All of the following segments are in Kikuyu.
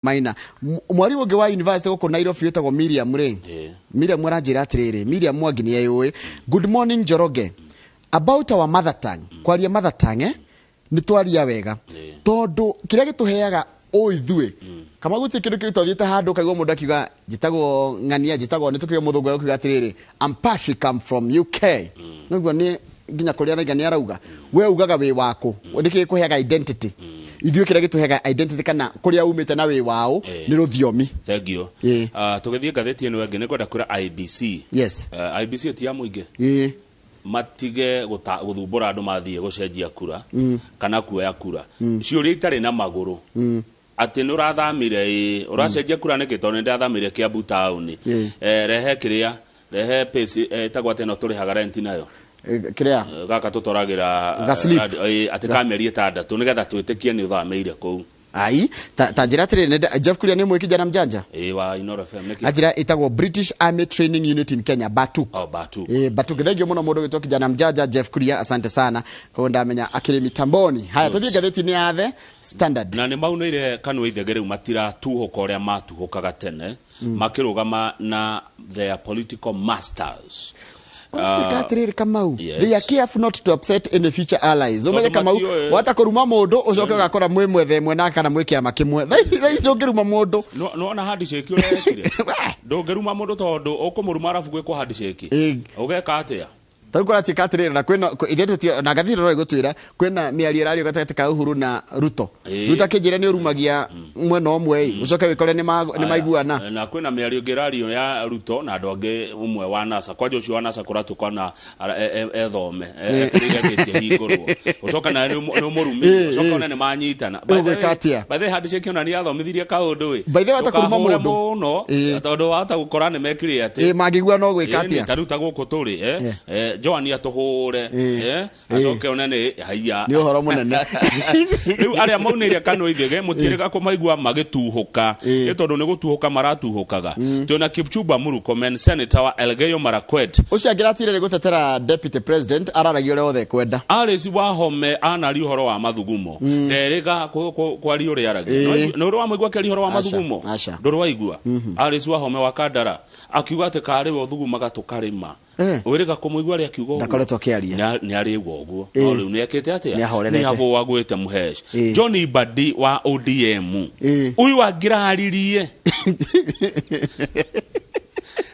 Maina. Mwarimũ ũngĩ wa university gũkũ Nairobi wĩtagwo Miriam rĩ, Miriam aranjĩra atĩrĩrĩ, Miriam Mwangi nĩ eyũĩ, "Good morning Njoroge, about our mother tongue, kwaria mother tongue, nĩ twaria wega tondũ kĩrĩa gĩtũheaga ũithuĩ kama gũtirĩ kĩndũ kĩu twathiĩte handũ ũkaigua mũndũ akiuga njĩtagwo ng'ania, njĩtagwo nĩ tũkĩuga mũthũngũ akiuga atĩrĩrĩ, 'I'm Patrick, I'm from UK.' Noguo nĩ nginya kũrĩa araiga nĩ arauga we ugaga wĩ wakũ, nĩkĩ gĩkũheaga identity? Ithuĩ kĩrĩa gĩtũheaga identity kana kũrĩa umĩte na wĩ waũ nĩ rũthiomi. Thank you. Tũgĩthiĩ ngathĩti ĩno ĩngĩ, nĩ ngwenda kwĩra IBC, IBC ti ya mũingĩ, matige gũthumbũra andũ mathiĩ gũcenjia kura kana kuoya kura, ciũria itarĩ na magũrũ atĩ nĩ ũrathamire, ĩ ũracenjia kura nĩkĩ? Tondũ nĩ ndathamire Kiambu taũni. Rehe kĩrĩa, rehe pesi, ĩtagwo atĩ ĩno tũrĩhaga rent nayo. Kĩrĩa? Gaka tũtwaragĩra Ga slip. Atĩ ka mĩeri 6 nĩgetha twĩtĩkie nĩ ũthamĩire kũu. Ai, ta njĩra atĩrĩrĩ, Jeff Kuria nĩ mwĩ kijana mjanja. Ĩ, wa Inoro FM nĩkĩ? Anjĩra ĩtagwo British Army Training Unit in Kenya, BATUK. Oh, Batu. Batuk. Thengio mũno mũndũ wĩtwo kijana mjanja Jeff Kuria, asante sana. Koguo ndamenya akĩrĩ mitamboni. Haya, tũthiĩ ngathĩti-inĩ ya The Standard. Na nĩ maunĩire kanua ithenge, rĩu matiratuhũka ũrĩa matuhũkaga tene makĩrũgama na their political masters. Kũratuĩka atĩrĩrĩ Kamau, Yes. they are careful not to upset any future allies. Ũmenye Tondũ Kamau, matiũĩ. wata kũruma mũndũ ũcoke ũgakora mwĩ mwethe ĩmwe na kana mwĩ kĩama kĩmwe. Thaa ici ndũngĩruma mũndũ. Nona handshake ũrĩa ekire, ndũngĩruma mũndũ tondũ ũkũmũruma arabu gwĩkwo handshake. Ũgeka atĩa? Tarĩu kũratuĩka atĩrĩrĩ, na kwĩna ithuĩ na ngathĩti ĩno no ĩgũtwĩra kwĩna mĩario ĩrario gatagatĩ ka Uhuru na Ruto. Ruto akĩnjĩra nĩ ũrumagia mwena ũmwe ĩ, ũcoke wĩkore nĩ maiguana. Na kwĩna mĩario ĩngĩ ĩrario ya Ruto na andũ angĩ, ũmwe wa NASA kwanja, ũcio wa NASA kũratuĩka na ethome etereire gĩti hingũrwo, ũcoke nawe nĩ ũmũrumire, ũcoke one nĩ manyitana. By the Ũgwĩka atĩa? By the way, handshake ona nĩ athomithirie kaũndũ ĩ. By the way, wahota kũruma Ndũkahũre mũndũ. mũno tondũ wahota gũkora nĩ mekire atĩ Ĩ, mangĩiguana ũgwĩka Ĩĩ, atĩa? ta rĩu ta gũkũ tũrĩ, Joan atũhũre, acoke one nĩ haiya. Nĩ ũhoro mũnene. Rĩu arĩa maunĩire kanua ithege mũtiĩrĩga kũmaigua magĩtuhũka, nĩ tondũ nĩ gũtuhũka maratuhũkaga. Twĩna Kipchumba Murkomen, senator wa Elgeyo Marakwet. Ũcio angĩratire nĩ gũtetera deputy president, araragia ũrĩa wothe ekwenda. Alice Wahome anaria ũhoro wa mathugumo, nderĩga kwaria ũrĩa aragia. Nĩ ũrĩ wamũigua akĩaria ũhoro wa Aca, mathugumo? aca. Ndũrĩ waigua Alice Wahome wa Kandara akiuga atĩ karĩ we ũthugumaga tũkarĩma? Wĩrĩga kũmũigua arĩa akiuga ũguo? Ndakoretwo akĩaria. Nĩ arĩgwo ũguo, no rĩu nĩ ekĩte atĩa? Nĩ ahorerete. Nĩ agũagwĩte mũhesh. John Mbadi wa ODM, ũyũ angĩraririe,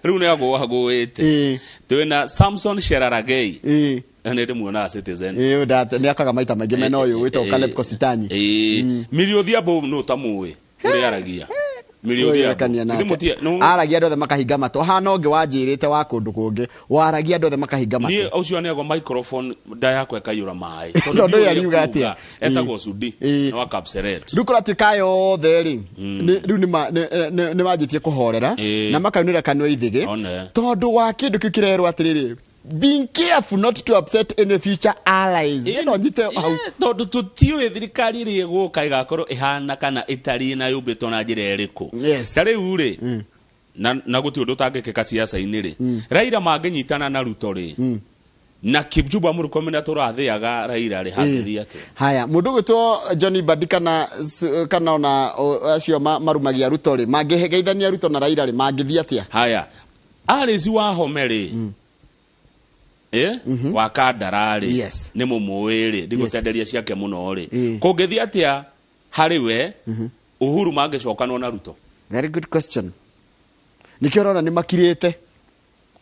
rĩu nĩ agũagũĩte. Twĩna Samson Cherargei, nĩ ndĩmuonaga Citizen. Ĩ, nĩ akaga maita maingĩ mena ũyũ wĩtagwo Caleb Kositanyi. Millie Odhiambo, nũ ũtamũĩ ũrĩa aragia Millie Odhiambo? Ũyũrekania Githĩ nake. Aragia andũ othe makahinga matũ, hana ũngĩ wanjĩrĩte wa kũndũ kũngĩ waragia andũ othe makahinga matũ. Niĩ ũcio aneagwo microphone, nda yakwa ĩkaiyũra maĩ. Tondũ ndiũĩ ũyũ ariuga ekuuga. atĩa? Etagwo Sudi nĩ wa Kapseret. Rĩu kũratuĩka aya othe rĩ, rĩu nĩ manjĩtie kũhorera na makaunĩra kanua ithĩgĩ One. tondũ wa kĩndũ kĩu kĩrerwo atĩrĩrĩ, "Being careful not to upset any future allies." Niĩ no nyite hau. Yes, tondũ tũtiũĩ thirikari ĩrĩa ĩgũka ĩgakorwo ĩhana kana ĩtariĩ na yũmbĩtwo na njĩra ĩrĩkũ. Ta rĩu rĩ, na gũtirĩ ũndũ ũtangĩkĩka ciaca-inĩ rĩ, Raila mangĩnyitana na Ruto rĩ, na Kipchumba Murkomen tũrathĩaga Raila rĩ, hangĩthiĩ atĩa? Haya, mũndũ ũgwĩtwo John Mbadi kana ona acio marumagia Ruto rĩ, mangĩgeithania Ruto na Raila rĩ, mangĩthiĩ atĩa? Haya, Alice Wahome rĩ, wa Kandara rĩ, nĩ mũmũĩ rĩ, ndigũtenderia ciake mũno rĩ, kũngĩthiĩ atĩa harĩ we Uhuru mangĩcokanwo na Ruto? Very good question. Nĩkĩo ũrona nĩ makirĩte,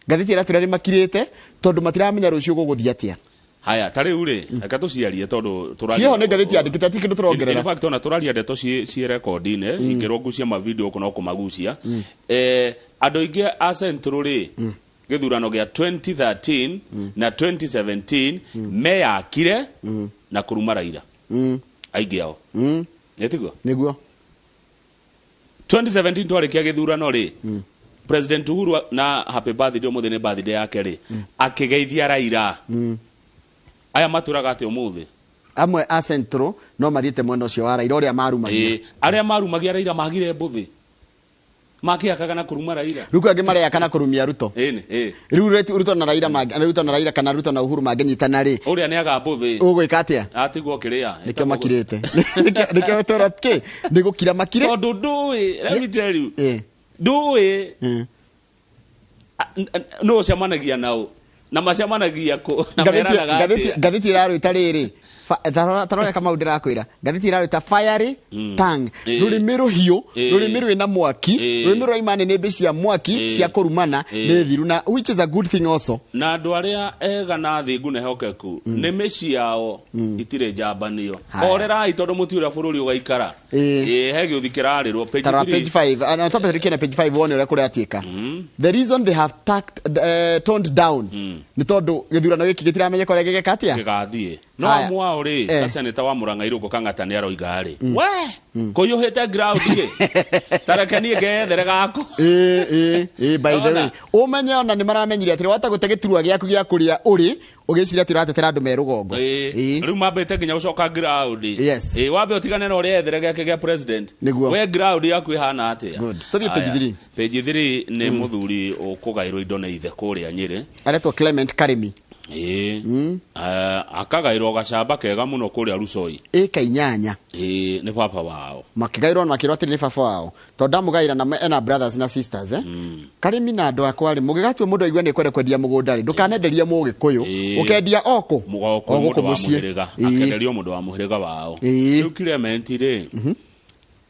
ngathĩti ĩratwĩra nĩ makirĩte tondũ matiramenya rũciũ gũgũthiĩ atĩa. Haya, ta rĩu rĩ, reke tũciarie tondũ tũraria. Ciĩho nĩ ngathĩti yandĩkĩte, ti kĩndũ tũrongerera. In fact, ona tũraria ndeto ciĩ rekondi-inĩ, ingĩrwo ngucie mavideo gũkũ no kũmagucia. Andũ aingĩ a Central rĩ, gĩthurano gĩa 2013 na 2017 meyakire na kũruma Raila, aingĩ ao, nĩ tiguo? Nĩguo. 2017 twarĩkia gĩthurano rĩ, President Uhuru, na happy birthday, ũmũthĩ nĩ birthday yake rĩ, akĩgeithia Raila. Aya matũraga atĩ ũmũthĩ Amwe a Central no mathiĩte mwena ũcio wa Raila ũrĩa marumagia. Ĩ, arĩa marumagia Raila magire mbũthĩ. Makiakaga na kuruma Raila. Rĩu angĩ mareyaka na kũrumia Ruto. Ĩni, ĩ. Rĩu Ruto na Raila Ruto na Raila kana Ruto na Uhuru mangĩnyitana rĩ. Ũrĩa nĩ agambũthĩ. Ũgwĩka atĩa? Atigwo kĩrĩa. Nĩkĩo makirĩte. Nĩkĩo twĩra kĩ? Nĩ gũkira makire. Tondũ ndũĩ, let me tell you. Ndũĩ. No ũcemanagia nao. Na macemanagia kũ? Na meranaga atĩa? Ngathĩti ĩrarwĩta rĩrĩ. Tarora Kamau ndĩrakwĩra. Ngathĩti ĩrarwĩta fiery tongue. Rũrĩmĩ rũhiũ, rũrĩmĩ rwĩna mwaki, rũrĩmĩ rwa imani nĩmbĩ cia mwaki cia kũrumana nĩ thiru, na which is a good thing also. Na andũ arĩa ega na thingu na ehokeku nĩmĩ ciao itirĩ njambanio. Horerai tondũ mũtiũĩ ũrĩa bũrũri ũgaikara. He gĩũthi kĩrarĩrwo page 3. Page 5. Na tope tũrĩkie na page 5 wone ũrĩa kũratuĩka. The reason they have toned down nĩ tondũ gĩthurano gĩkĩ gĩtiramenyeka ũrĩa gĩgeka atĩa? Gĩgathiĩ. No mwao rĩ, ta senator wa Murang'a Irũngũ Kang'ata nĩ aroiga rĩ. We, kũiyũhĩte ground rĩ. Ta reke niĩ ngeyethere gaku. By the way, ũmenye ona nĩ maramenyire atĩrĩ wata gũte gĩturwa gĩaku gĩa kũrĩa ũrĩ, ũgĩciria atĩ ũratetera andũ me rũgongo. Rĩu mambĩte nginya gũcoka ground. Wambe ũtigane na ũrĩa ethere gĩake gĩa president. We ground yaku ĩhana atĩa? Good. Tũthiĩ page 3. Page 3 nĩ mũthuri ũkũgaĩrwo indo nĩ ithe kũrĩa Nyĩrĩ. Aretwo Clement Karimi. Akagaĩrwo gacamba kega mũno kũrĩa Rusoi. Ĩka 8. Nĩ baba wao. Makĩgaĩrwo na makĩrwo atĩrĩ nĩ baba wao. Tondũ ndamũgaĩra na ena brothers na sisters, Karimi na andũ akwa rĩ, mũgĩgatua mũndũ aigue nĩ kwenda kwendia mũgũnda rĩ, ndũkanenderie mũgĩkũyũ. Ũkendia o kũ? O gũkũ mũciĩ. Akenderio mũndũ wa mũhĩrĩga wao. Rĩu Clement rĩ,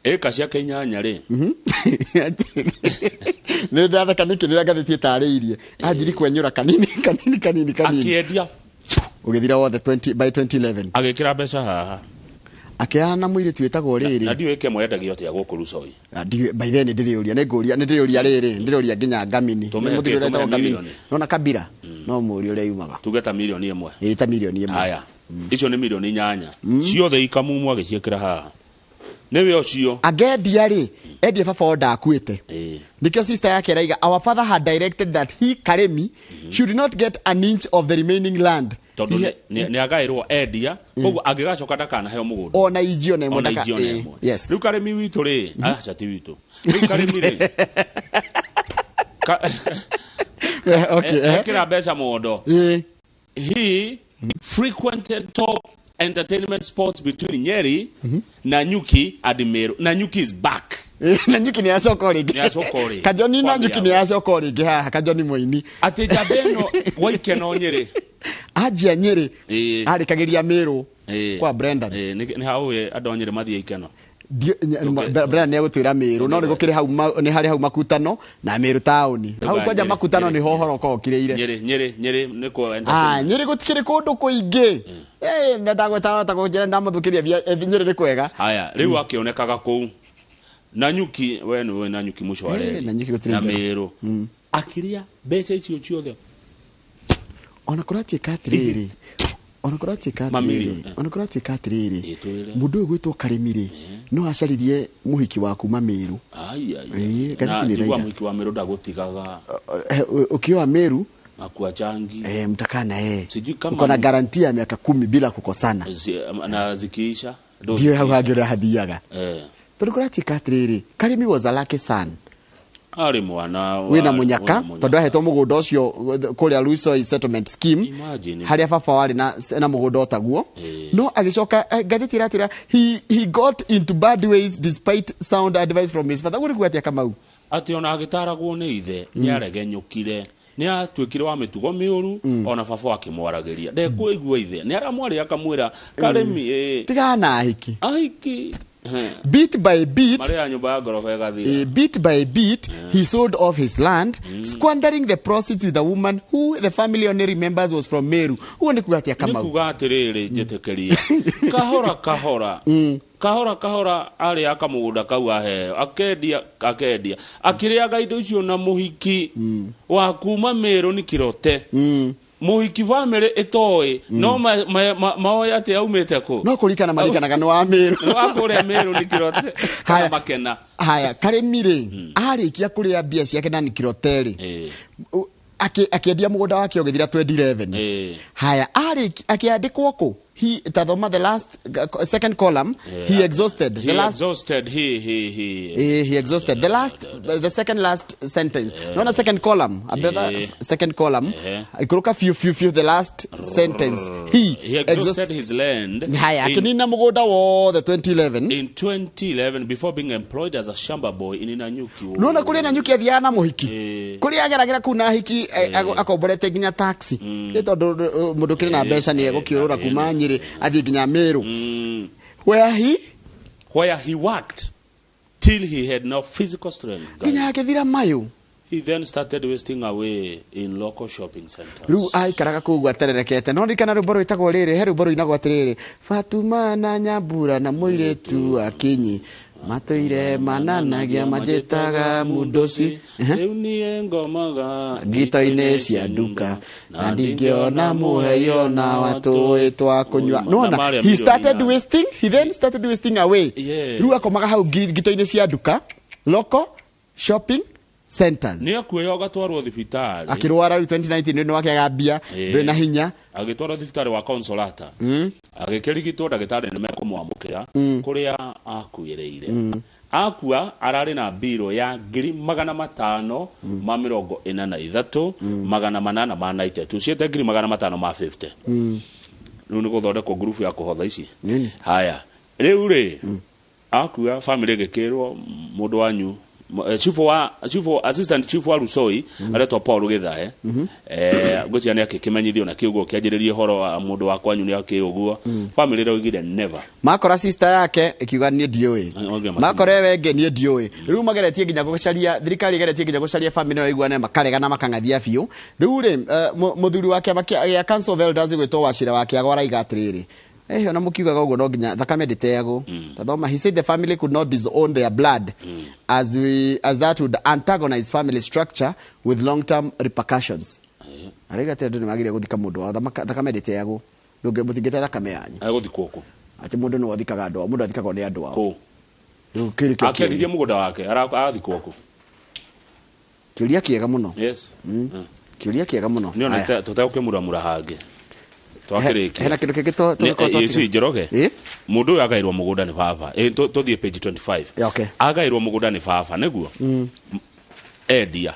ĩka ciake 8 rĩ. Nĩ ndatheka nĩkĩ nĩ ngathĩti ĩtarĩirie. Anjiri kwenyũra kanini kanini kanini kanini. Akĩendia. Ũgĩthira wothe by 2011. Agĩkĩra mbeca haha. Akĩoya na mũirĩtu wĩtagwo rĩrĩ. Na ndiũĩ kĩmwe endagio atĩa gũkũ Rusoi. By then ndĩrĩũria, nĩngũria, nĩndĩrĩũria rĩrĩ, ndĩrĩũria nginya Ngamini. Nĩ mũthuri ũrĩa wĩtagwo Ngamini. Nona Kabira, no mũũria ũrĩa yumaga. Tuge ta milioni 1. Ĩ, ta milioni 1. Haya. Icio nĩ milioni 8. Ciothe ikamumwo agĩciĩkĩra haha. Nĩwe ũcio. Angĩendia rĩ, endie baba wao ndakuĩte. Nĩkĩo sister yake araiga, our father had directed that he, Karimi, should not get an inch of the remaining land. Tondũ nĩ agaĩrwo endia, koguo angĩgacoka ndakanaheo mũgũnda. Ona inji ona ĩmwe ndaka. Yes. Rĩu Karimi witũ rĩ, aca ti witũ. Rĩu Karimi rĩ. Ekĩra mbeca mondo. He frequented top entertainment spots between Nyeri, Nanyuki and Meru. Nanyuki is back. Nanyuki ni acoka rĩngĩ. Nĩ acoka rĩngĩ. Kajoni Nanyuki nĩ acoka rĩngĩ haha, Kajoni Moini. Atĩ njamba ĩno Waikeno Nyĩrĩ. Anjia Nyĩrĩ. Arĩkagĩria Meru kwa Brendan. Nĩ hau andũ a Nyĩrĩ mathiĩ Ikeno. Brendan nĩ egũtwĩra Meru, no nĩ gũkĩrĩ hau nĩ harĩ hau Makutano na Meru taũni. Hau kwanja Makutano nĩ ho ũhoro ũkoragwo ũkirĩire. Nyĩrĩ nĩ kwa entertainment. Nyĩrĩ gũtikĩrĩ kũndũ kũingĩ. Na ndagweta ta kũnjĩra ndamũthũkĩria Nyĩrĩ nĩ kwega. Haya, rĩu akĩonekaga kũu. Nanyuki, we nĩwe Nanyuki mũico wa reri. Nanyuki gũtirĩ Na Meru. Akĩrĩa mbeca icio ciothe. Ona kũratuĩka atĩrĩrĩ. Ona kũratuĩka atĩrĩrĩ. Ona kũratuĩka atĩrĩrĩ. Mũndũ ũyũ gwĩtwo Karimi rĩ, no acaririe mũhiki wa kuma Meru. Na ndigua mũhiki wa Meru ndagũtigaga. Ũkĩoa Meru akuachangi. Mtakaa na yeye. Uko na guarantee ya miaka 10 bila kukosana. Na zikiisha ndio hau hangĩ ũrĩa hathiaga. Tondũ kũratuĩka atĩrĩrĩ, Karimi was a lucky son. Arĩ mwana wĩna mũnyaka tondũ ahetwo mũgũnda ũcio kũrĩa Lusoi settlement scheme harĩa baba warĩ na mũgũnda ũtaguo. No agĩcoka ngathĩti ĩratwĩra he got into bad ways despite sound advice from his father. Ũguo nĩ kuga atĩa Kamau? Atĩ ona agĩtaragwo nĩ ithe nĩ aregenyũkire. Nĩ atuĩkire wa mĩtugo mĩũru ona baba akĩmwaragĩria. Ndekũigua ithe. Nĩ aramwarĩra akamwĩra Karimi tigana na ahiki. Ahiki. Bit by bit, bit by bit, he sold off his land, squandering the proceeds with a woman who the family only remembers was from Meru. Uo ni kuga atia Kamau? Ni kuga atiriri njetekeria. Kahora kahora. Kahora kahora ari akamugunda kau aheo akendia akendia akiriaga indo icio na muhiki wa kuma Meru ni kirote. Muhiki family itoĩ no maoya atĩ aumĩte kũ no kũrikana marikanaga nĩ wa Meru nĩ wa kũrĩa Meru nĩ Kirote kana makena. Haya Karimi rĩ arĩkia kũrĩa mbia ciake na nĩ Kirote rĩ Akĩendia mũgũnda wake ũgĩthira 2011. Haya, arĩ akĩandĩkwo kũ? He tathoma the last second column. He exhausted the last exhausted he he exhausted the last the second last sentence. No, na second column. Abetha second column. Ikuruka few the last sentence. He exhausted his land. Haya, akinina mũgũnda wothe 2011. In 2011 before being employed as a shamba boy in Nanyuki. Nona kũrĩa Nanyuki athiaga na mũhiki. Kũrĩa ageragĩra kũu na hiki akomborete nginya taxi. Nĩ tondũ mũndũ kĩrĩ na mbeca nĩ egũkĩũrũra kuma Nyĩrĩ athiĩ nginya Meru. Where he worked till he had no physical strength. Nginya akĩthira mayũ. He then started wasting away in local shopping centers. Rĩu aikaraga kũu gwatererekete. No ririkana rwĩmbo rwĩtagwo rĩrĩ, he rwĩmbo rũinagwo atĩrĩrĩ, Fatuma na Nyambura na mũirĩtu Akinyi matũire mananagia manjĩtaga mundoci. Rĩu niĩ ngomaga ngito-inĩ cia nduka na ndingĩona mũheyo na watũĩ twa kũnyua. Nona he started wasting, he then started wasting away. Rĩu akomaga hau ngito-inĩ cia nduka, local shopping centers. Nĩ akuoya agatwarwo thibitarĩ. Akĩrwara rĩu 2019 nĩ wakĩaga mbia, ndũrĩ na hinya. Agĩtwarwo thibitarĩ wa Consolata. Agĩkĩrigitwo ndagĩtarĩ nĩ mekũmwamũkĩra kũrĩa akuĩrĩire. Akua ararĩ na mbiro ya 543 893 ciĩte 550. Rĩu nĩ gũthondekwo ngurubu ya kũhotha ici. Haya. Rĩu rĩ akua family ĩgĩkĩrwo mũndũ wanyu chief assistant chief wa Rusoi aretwo Paul Githae. Ngũcia nĩ akĩkĩmenyithio na kĩugo kĩanjĩrĩrie horo wa mũndũ wa kwanyu nĩ akĩũguo. Family rĩoigire never. Makora sister yake ikiuga niĩ ndiũĩ. Makora ewe ĩngĩ niĩ ndiũĩ. Rĩu mageretie nginya gũcaria thirikari ĩgeretie nginya gũcaria family no iguane makarega makang'athia biũ. Rĩu rĩ mũthuri wa kĩama kĩa Council of Elders gwĩtwo Wachira wa Kĩago araiga atĩrĩrĩ, ona mũkiugaga ũguo no nginya thakame ndĩteagwo. Tathoma, he said the family could not disown their blood as that would antagonize family structure with long-term repercussions. Araiga atĩ andũ nĩmagĩrĩire gũthika mũndũ wao, thakame ndĩteagwo. Mũtingĩte thakame yanyu. Agũthikwo kũ? Atĩ mũndũ nĩwe athikaga andũ ao, mũndũ athikagwo nĩ andũ ao. Kũ? Rĩu kĩu nĩkĩo Akĩendirie mũgũnda wake, arathikwo kũ? Kĩũria kĩega mũno. Yes. Kĩũria kĩega mũno. Nĩ ona tũtegũkĩmuramura hangĩ. Twakĩrĩkia. Hena kĩndũ kĩngĩ tũgĩkorwo twatiga. Njoroge. Mũndũ ũyũ agairwo mũgũnda nĩ baba. Tũthiĩ page 25. Okay. Agairwo mũgũnda nĩ baba nĩguo. Endia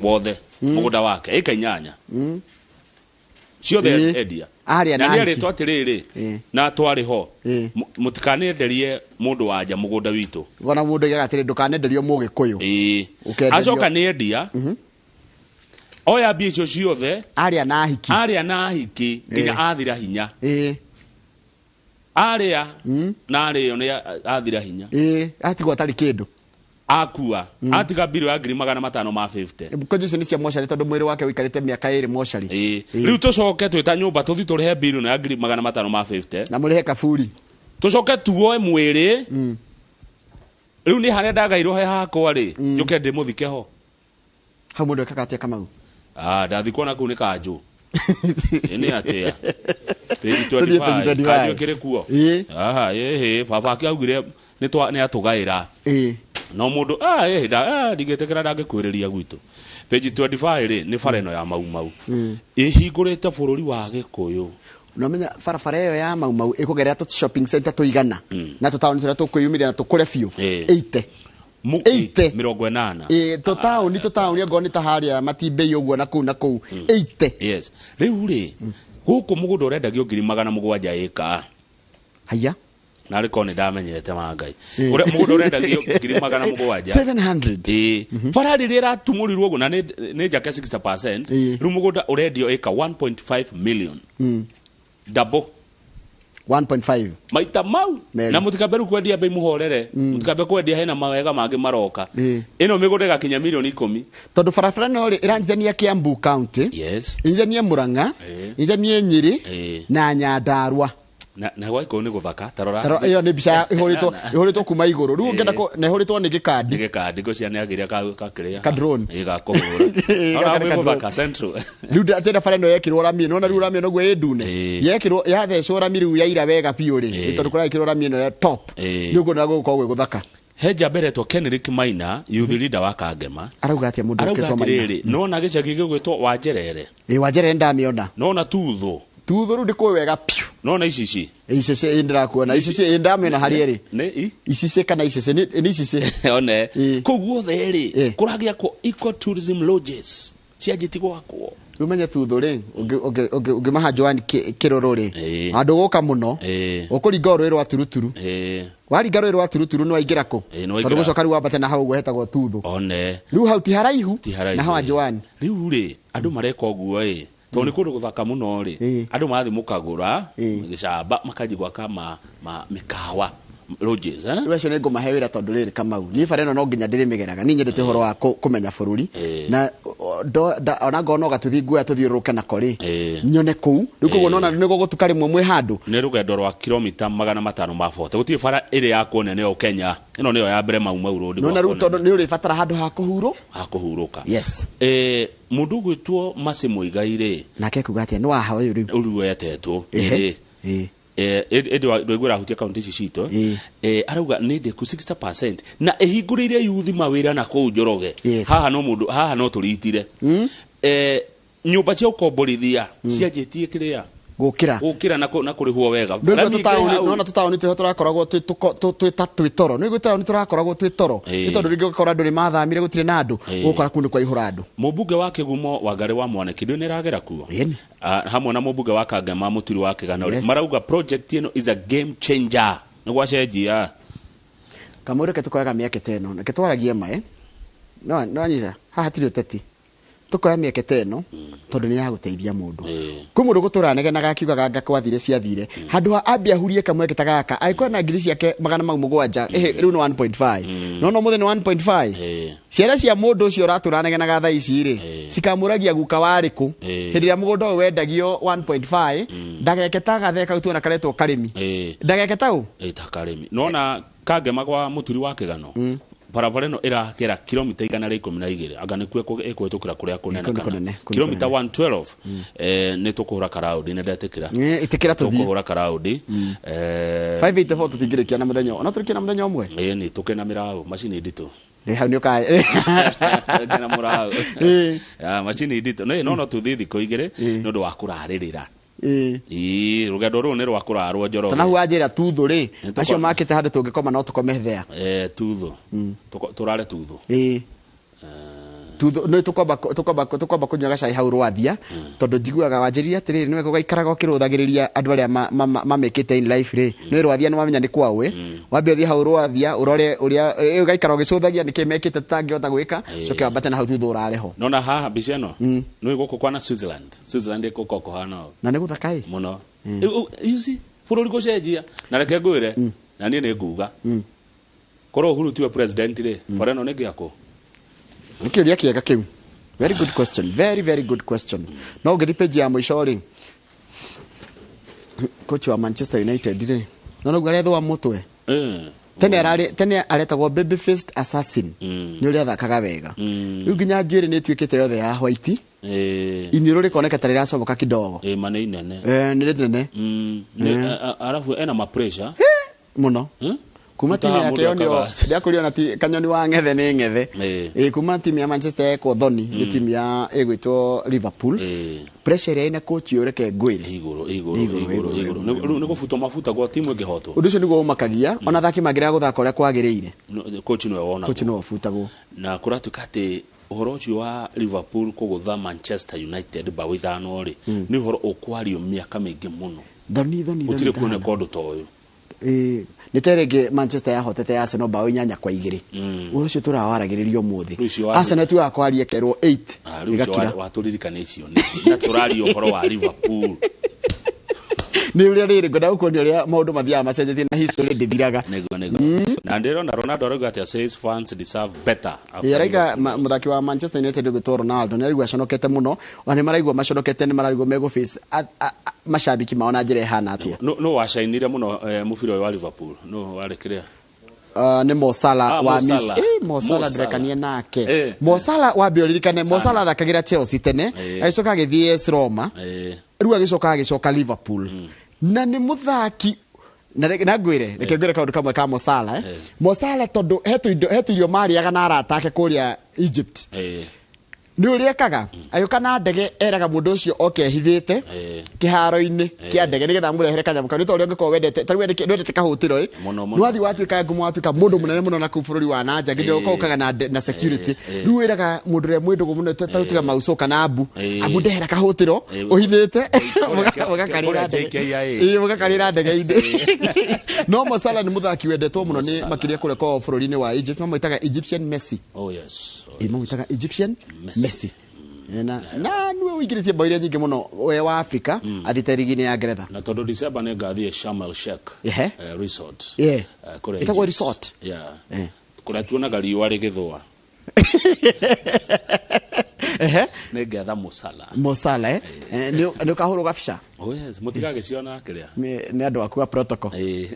wothe mũgũnda wake ĩka 8. Ciothe endia. Arĩa na nĩ arĩtwo atĩrĩrĩ na twarĩ ho. Mũtikanenderie mũndũ wa nja mũgũnda witũ. Gona mũndũ oigaga atĩrĩ ndũkanenderio Mũgĩkũyũ. Acoka nĩ endia. Oya mbia icio ciothe arĩa na ahiki. Arĩa na ahiki nginya athira hinya. Arĩa na arĩo nĩ athira hinya. Atigwo atarĩ kĩndũ. Akua atiga mbiro ya 550. Konjo icio nĩ cia mocarĩ tondũ mwĩrĩ wake ũikarĩte mĩaka 2 mocarĩ. Rĩu tũcoke twĩta nyũmba tũthiĩ tũrĩhe mbiro ya 550. Na mũrĩhe kaburi. Tũcoke tuoe mwĩrĩ. Rĩu nĩ harĩa ndagairwo he hakwa rĩ, njũke ndĩmũthike ho. Hau mũndũ ekaga atĩa Kamau? Ndathikwo na kũu nĩ kanjũ. Nĩ atĩa? Page 25. Kanjũ ĩkĩrĩ kuo. Aha, baba akĩaugire nĩ atũgaĩra. No mũndũ ndingĩtĩkĩra ndangĩkwĩrĩria gwitũ. Page 25 rĩ nĩ bara ĩno ya Mau Mau. Ĩhingũrĩte bũrũri wa Gĩkũyũ. Ũramenya barabara ĩyo ya Mau Mau ĩkũgerera tũ shopping center tũigana na tũtaũni tũrĩa tũkwĩyumĩria na tũkũre biũ. 80. 80. Tũtaũni ongorwo nĩ ta harĩa Matimbei ũguo na kũu na kũu. 80. Yes. Rĩu rĩ gũkũ mũgũnda ũrendagio 700 ĩka. Haya. Na rĩko nĩ ndamenyete ma Ngai. Ũrĩa mũgũnda ũrendagio 700. 700. Bara rĩrĩa ĩratumũrirwo ũguo na nĩ njake 60%. Rĩu mũgũnda ũrendio ĩka 1.5 million. Double. 1.5 maita mau na mũtikambe rĩu kwendia bei mũhorere. Mũtikambe kwendia hena mawega mangĩ maroka. Ĩno mĩgũnda ĩgakinya milioni 10. Tondũ barabara ĩno rĩ ĩranyitithania Kiambu County, ĩnyitithanie Murang'a, ĩnyitithanie Nyĩrĩ na Nyandarua. Na gwaikũ nĩ gũthaka tarora. Ĩyo nĩ mbica ĩhũrĩtwo kuma igũrũ. Rĩu ũngĩenda na ĩhũrĩtwo nĩ gĩkandi. Nĩ gĩkandi ngũcia nĩ agĩrĩa kakĩrĩa. Ka drone. Ĩ gakũhũra. Ona gwĩ gũthaka central. Rĩu atĩra bara ĩno yekĩrwo rami ĩno, na rĩu rami ĩno ũguo ĩ ndune. Yekĩrwo yathecwo rami rĩu yaira wega biũ rĩ. Tondũ kũrekĩrwo rami ĩno ya top. Nĩ ũguo na gũgũkorwo gwĩ gũthaka. He njamba ĩretwo Kenrick Maina, youth leader wa Kangema. Arauga atia mundu Arauga ũkĩtwo Maina? atĩrĩrĩ, nona gĩcagi gĩgwĩtwo Wanjerere. Ĩ, Wanjerere ndamĩona. Nona Tuthũ. Tuthũ rĩu ndĩkũĩ wega piũ. Nona Icici. Icece ĩ ndĩrakuona. Icece ĩ ndamĩona harĩa ĩrĩ. Nĩ i? Icece kana icece nĩ icece. One. Ĩ. Kũu guothe rĩ, Ĩ. kũragĩakwo eco tourism lodges cianjĩtie gwakwo. Rĩu menye Tuthũ rĩ, ũngĩmaha Joan Kĩrũrũ rĩ, Ĩ. handũ gũka mũno, Ĩ. ũkũringa rũĩ rwa Turuturu. Ĩ. Waringa rũĩ rwa Turuturu nĩ waingĩra kũ? Ĩ, nĩ waingĩra. Tondũ gũcoka rĩu wambate na hau ũguo hetagwo Tuthũ. One. Rĩu hau ti haraihu Ti haraihu. na hawa Joan. Rĩu rĩ, andũ mareka ũguo ĩ, tondũ nĩ kũndũ gũthaka mũno rĩ, Ĩ. andũ marathiĩ mũkagũra Ĩ. gĩcamba makanjia gwaka ma mĩkawa lodges, eh? Rĩu acio nĩ ngũmahe wĩra tondũ rĩrĩ Kamau, niĩ bara ĩno no nginya ndĩrĩmĩgeraga. Niĩ nyendete ũhoro wa kũmenya bũrũri. Ĩ. Na, ona ngorwo no gatũthiĩ nguoya tũthiũrũrũke nako rĩ, Ĩ. nyone kũu. Rĩu koguo Ĩ. nona nĩ gũgũtuka rĩmwe mwĩ handũ. Nĩ rũgendo rwa kilomita magana matano ma 40. Gũtirĩ bara ĩrĩ yakwo nene o Kenya. Ĩno nĩyo ya mbere Mau Mau Road. Nona rĩu gwakwo tondũ nene. nĩ ũrĩbatara handũ ha kũhurũ. Ha kũhurũka. Yes. Mũndũ ũgwĩtwo Mercy Muigai rĩ, Nake kuga atĩa? Nĩ waha ũyũ rĩu? Ũrĩa wetetwo. Ehe. Ĩ. Ĩ. Ĩndĩ ndwaigua ĩrahutia kaunti ici citũ. Ĩ. Arauga nĩ ndĩku 60% na ĩhingũrĩire yuthi mawĩra na kũu Njoroge. Yes. Haha no mũndũ, haha no tũritire. Nyũmba cia ũkomborithia cianjĩtie kĩrĩa? Gũkĩra. Gũkĩra na kũrĩhwo wega. Nĩguo Rami tũtaũni, ikĩrĩ hau. nona tũtaũni twĩho tũrakoragwo twĩ ta twĩ toro. Nĩguo taũni tũrakoragwo twĩ toro. Ĩ. Nĩ tondũ rĩngĩ ũgakora andũ nĩ mathamire gũtirĩ na andũ. Ĩ. Ũgũkora kũu nĩ kwaihũra andũ. Mũmbunge wa Kĩgumo Wangari wa Mwaniki ndũĩ nĩ ĩragera kuo? Ĩni. Hamwe na mũmbunge wa Kangema Mũturi wa Kĩgano rĩ, Yes. marauga project ĩno is a game changer. Nĩ gwacenjia. Kamũira reke tũkoyaga mĩeke ta ĩno. Reke twaragie ma, No, no anyita. Haha hatirĩ ũteti. Tũkoya mĩeke ta ĩno, tondũ nĩ ya gũteithia mũndũ. Kwĩ mũndũ gũtũra anegenaga akiugaga anga kwathire ciathire. Handũ ha ambie ahurie kamweke ta gaka, angĩkorwo na ngiri ciake magana mau mũgwanja, rĩu nĩ 1.5. No, no mũthĩ nĩ 1.5. Ciana cia mũndũ ũcio ũratũra anegenaga thaa ici rĩ, cikamũragia guka warĩ kũ. Hĩndĩ ĩrĩa mũgũnda ũyũ wendagio 1.5, ndageke ta gathee kau tuona karetwo karĩmi. Ndageke ta ũ? Ta karĩmi. Nona Kangema gwa Mũturi wa Kĩgano, barabara ĩno ĩrakĩra kilomita igana rĩa ikũmi na igĩrĩ. Anga nĩkuo ĩkũhĩtũkĩra kũrĩa kũnene Kũndũ kana? kũnene, kũndũ Kilomita kũnene. 112. Nĩ tũkũhũra karaũndi, nĩ ndetĩkĩra. Ĩtĩkĩra tũthiĩ. Tũkũhũra karaũndi. 584 tũtingĩrĩkia na mũthenya ũmwe. No tũrĩkie na mũthenya ũmwe? Nĩ tũkĩna mĩraũ, macini nditũ. Rĩ, hau nĩ ũka- Tũkĩna mũraũ. Ya, macini nditũ. Nĩ, no, no tũthiĩ thikũ igĩrĩ, nĩ ũndũ wa kũrarĩrĩra. Ĩ, rũgendo rũrũ nĩ rwa kũrarwo Njoroge. Tana hau wanjĩra Tuthũ rĩ, Nĩ tũko- acio makĩte handũ tũngĩkoma no tũkome thea. Tuthũ. Tũrare Tuthũ. Tuthũ, nĩ tũkwamba kũnyua gacai hau Rwathia, tondũ njiguaga wanjĩrire atĩrĩrĩ, nĩwe gũgaikaraga ũkĩrũthagĩrĩria andũ arĩa mamĩkĩte in life rĩ. Nĩ Rwathia nĩ wamenya nĩ kwao ĩ. Wambe ũthiĩ hau Rwathia, ũrore ũrĩa, ũgaikara ũgĩcũthagia nĩkĩ mekĩte tũtangĩhota gwĩka, coke wambate na hau Tuthũ ũrare ho. Nona haha mbica ĩno, nĩ gũkũ kwana Switzerland. Switzerland ĩkũka kũhana ũũ. Na nĩ gũthaka ĩ? Mũno. You see, bũrũri gũcenjia. Na reke ngwĩre, na niĩ nĩ nguga. Korwo Uhuru tiwe president rĩ, bara ĩno nĩ ĩngĩakwo? Nĩ kĩũria kĩega kĩu. Very good question. Very, very good question. No ũngĩthiĩ page ya mũico rĩ, coach wa Manchester United rĩ, no noguo arethũa mũtwe. Tene aretagwo baby faced assassin. Nĩ ũrĩa athakaga wega. Rĩu nginya njuĩrĩ nĩ ĩtuĩkĩte yothe ya white. Iniũrũ rĩkoneka ta rĩracomoka kidogo. Ma nĩ inene. Nĩ rĩnene. Arabu ena ma pressure. Mũno. Kuma timu Mtaha yake mũndũ yonio, akaga. ndĩakũrio na ti, kanyoni wa ng'ethe nĩ ng'ethe. Kuma timu ya Manchester yekwo thoni, nĩ timu ya ĩgwĩtwo Liverpool. Pressure ĩrĩa ĩna coach ũyũ reke ngwĩre. Igũrũ, igũrũ, Igũrũ, igũrũ, igũrũ, igũrũ. igũrũ. Rĩu nĩ gũbutwo mabuta gwa timu ĩngĩhotwo. Ũndũ ũcio nĩguo ũmakagia, ona athaki mangĩrega gũthaka ũrĩa kwagĩrĩire. No, coach nĩwe wonagwo. Coach nĩwe ũbutagwo. Na kũratuĩka atĩ ũhoro ũcio wa Liverpool kũgũtha Manchester United mbaũ ithano rĩ, nĩ ũhoro ũkwario mĩaka mĩingĩ mũno. Thoni, thoni, thoni, Gũtirĩ kuoneka ithano. ũndũ ta ũyũ. Nĩ ta rĩngĩ Manchester yahotete Arsenal mbaũ inyanya kwa igĩrĩ. Ũhoro ũcio tũrawaragĩrĩria ũmũthĩ. Rĩu ũcio wa- Arsenal tugaga kwaria ĩkerwo 8. Rĩu ũcio Ĩgakira. watũririkana icio nĩkĩ? Na tũraria ũhoro wa Liverpool. Nĩ ũrĩa rĩrĩ, ngwenda gũkuonia ũrĩa maũndũ mathiaga macenjetie na history ndĩthiraga. Nĩguo, nĩguo. Na ndĩrona Ronaldo arauga atĩ says fans deserve better after Ĩ, arauga Liverpool. mũthaki wa Manchester United ũgwĩtwo Ronaldo nĩ araigua aconokete mũno, ona nĩ maraigua maconokete, nĩ maraigua megũ face macambĩki mao na njĩra ĩhana atĩa. No wacainire mũno mũbira ũyũ wa Liverpool. No warĩ kĩrĩa? Nĩ Mo Salah wa Mo Miss. Salah. Mo Salah Mo Salah. ndĩrekanie nake. Mo Salah wambe ũririkane, Mo Sana. Salah athakagĩra Chelsea tene, agĩcoka agĩthiĩ AS Roma. Rĩu agĩcoka agĩcoka Liverpool. Na nĩ mũthaki Na na ngwire reke ngwire kaundu kamwe ka Mo Salah eh. Mo Salah tondu hetu irio mariaga na arata ake kuria Egypt. Nĩ ũrĩa ekaga agĩũka na ndege eraga mũndũ ũcio oke ehithĩte kĩharo-inĩ kĩa ndege nĩgetha amũrehere kanyamũ kau. Nĩ ta ũrĩa ũngĩkorwo wendete ta rĩu wendete kahũtĩro ĩ, Mũno, mũno. nĩ wathiĩ watuĩka ngumo, watuĩka mũndũ mũnene mũno na kũu bũrũri wa nanja nginya ũkaga na security. Rĩu wĩraga mũndũ ũrĩa mwĩ ndũgũ mũno ta tuga Mauso kana Abu, Abu ndehera kahũtĩro ũhithĩte, mũgakarĩra Kũrĩa ndege. JKIA. Ĩĩ, mũgakarĩra ndege-inĩ. No Mo Salah nĩ mũthaki wendetwo mũno nĩ Mo Salah. makĩria kũrĩa kwao bũrũri-inĩ wa Egypt. Mamwĩtaga Egyptian Messi. Oh yes. Ĩ, mamwĩtaga Egyptian Messi. Messi. Na nĩwe ũingĩrĩtie bao iria nyingĩ mũno we wa Afrika athiĩte rigi-inĩ ya Ngeretha. Na tondu December nĩ ngathiĩ Sharm el Sheikh resort. Kũrĩa Ĩtagwo Egypt. resort? Yeah. Kũrĩa tuonaga riũa rĩgĩthũa. Nĩ ngetha Mo Salah. Mo Salah eh? Nĩ ũkahũrwo gabica? Oh yes, mũtigagĩciona kĩrĩa. Nĩ andũ aku a protocol. Ĩĩ.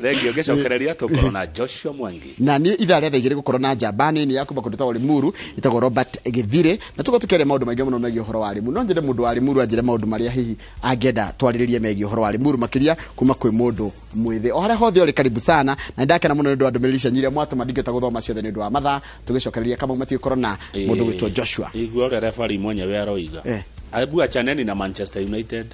Thengiũ ngĩcokereria tũkorwo na Joshua Mwangi. Na niĩ ithaa rĩa 2:00 gũkorwo na njamba nini ya kuma kũndũ ta Limuru ĩtagwo Robert Githire, na tũkorwo tũkĩaria maũndũ maingĩ mũno megiĩ ũhoro wa Limuru. No nyende mũndũ wa Limuru anjĩre maũndũ marĩa hihi angĩenda twarĩrĩrie megiĩ ũhoro wa Limuru, makĩria kuma kwĩ mũndũ mwĩthĩ. O harĩa hothe ũrĩ, karibu sana, na nĩndakena mũno nĩ ũndũ wa ndũmĩrĩri cianyu iria mwatũma. Ndingĩhota gũthoma ciothe nĩ ũndũ wa mathaa. Tũgĩcokereria Kamau matigũkorwo na mũndũ gwĩtwo Joshua. Igua ũrĩa referee mwenyewe aroiga. Hebu achaneni na Manchester United.